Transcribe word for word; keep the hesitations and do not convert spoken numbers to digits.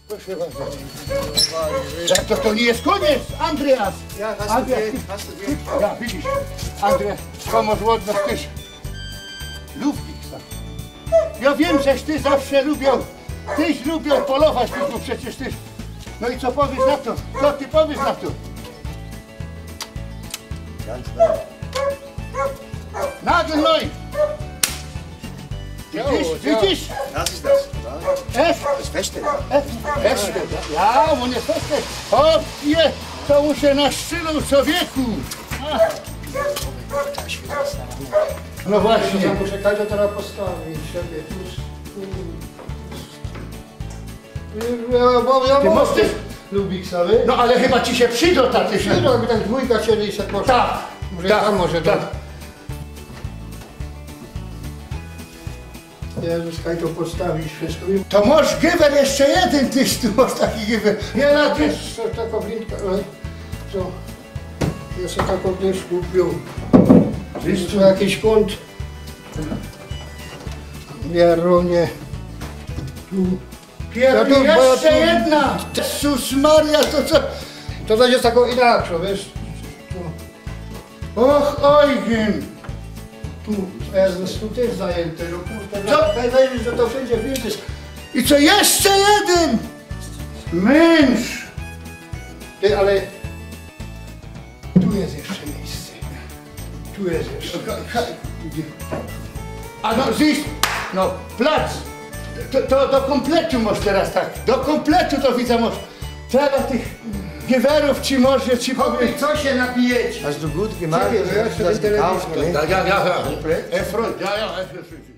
Proszę bardzo. Ja, to, to nie jest koniec, Andreas! Ja, hast du Andreas, gehört? Hast du gehört? Ja, widzisz, Andreas, to może od nas tyś lubisz, tak? Ja wiem, żeś ty zawsze lubił, tyś lubił polować, bo przecież ty... No i co powiesz na to? Co ty powiesz na to? Ganz neu. Nagelneu! Widzisz, widzisz? Das ist das, oder? F, Das Feste, ja. F, F, ja, bo nie feste. Chłopie, to mu się naszczylał, człowieku! No właśnie. Poczekaj, to teraz postawię sobie tu. Ja, bo ja Ty mam możesz ty- Lubiksa, wiesz? No ale chyba ci się przydał, taty. Przydał, jakby tak dwójka, czyli se poszła. Tak, Może tak, tam, może tak. Do... Jezus, kaj to postawić wszystko. To masz giwer jeszcze jeden, tyś tu masz taki giwer. Nie, na ty... Jeszcze taka blinka, ale co? Jeszcze taką też kupił. Wiesz, tu jakiś kąt. Wierunie. Tu. Pierw... Ja to, bo ja jeszcze tu jedna! Jezus Maria, to co? To będzie taką inaczej, wiesz? Tu. Och, Eugen! Tu, Jezus, tu też zajęte, no kurde. Co? Naj-, najwyżej, że to wszędzie widzisz. I co, jeszcze jeden? Męż! Ty, ale tu jest jeszcze miejsce. Tu jest jeszcze. A no, zjesz, no, plac. To, to do kompletu masz teraz, tak. Do kompletu to widzę, masz. Tyle tych giwerów ci może ci powiem. Co się napijecie? Hast du gut gemacht, Czekaj, dass du ja das jeszcze gekauft hast. Ja, ja, ja, ja. Efro, ja, ja, Efro.